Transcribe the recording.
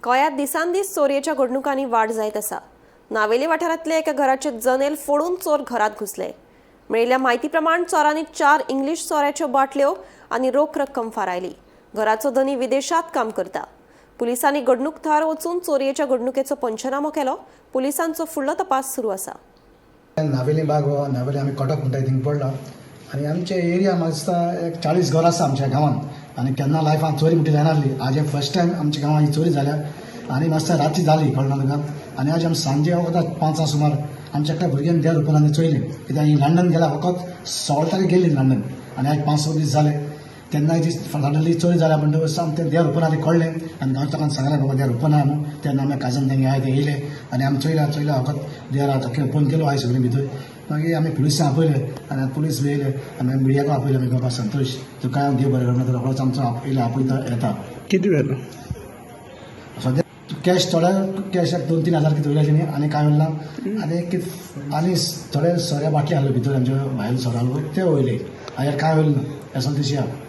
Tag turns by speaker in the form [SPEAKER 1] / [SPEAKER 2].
[SPEAKER 1] गोंयांत दिसानदीस चोरयेच्या घडणुकांनी वाड जायत आसा. नावेली वाठारांतल्या एका घराचे जनेल फोडून चोर घरांत घुसले. मेळिल्ल्या म्हायती प्रमाण चोरांनी 4 इंग्लीश सोऱ्याच्यो बाटल्यो आनी रोख रक्कम फारायली. घराचो धनी विदेशात काम करता. पुलिसांनी घडणूक थळार वचून चोरयेच्या घडणुकेचो पंचनामो केलो. पुलिसांचो फुडलो तपास सुरू आसा.
[SPEAKER 2] नावेली बाग हो नावेली आमी कटक म्हणटा थिंग पडला आनी आमच्या एरिया म्हाका दिसता एक 40 घरां आसा आमच्या गांवांत आनी केन्ना लायफान चोरी म्हणटी जायनासली. आज हे फर्स्ट टायम आमच्या गांवांत ही चोरी जाल्या आनी मातशें राती जाली कळना तुका. आनी आज आमी सांजे वखदां 5 सुमार आमच्या एकट्या भुरग्यान देर ओपन आनी चोयलें कित्याक ही लंडन गेल्या फकत 16 तारीख गेल्ली लंडन आनी आज 5-6 दीस जाले तेन्ना जी सडनली चोरी जाल्या म्हणटकच आमी तें देर ओपन आनी कळ्ळें आनी गांवच्या लोकांक सांगलें बाबा देर ओपन आहा न्हू. तेन्ना आमी काजन तेंगे आहा ते येयले आनी आमी चोयला चोयला फकत देर आहा ओपन केलो आहा सगळीं भितर. मागीर आमी पुलिसांक आपयले आनी पुलीस बी येयले आनी आमी मिडियाक आपयले. आमी बाबा संतोष तुका देव बरें करना, रोखडोच आमचो येयले आपयता येता.
[SPEAKER 3] कितें जालें
[SPEAKER 2] सद्या कॅश थोडे कॅश 2-3 हजार कितें वयले तेणी आनी कांय उरला आनी कितें आनी थोडे सोऱ्या बाटली आहल्यो भितर आमचे भायल सोरो आहलो ते वयले हाजेर कांय उरलें ना. एसो तशी आहा.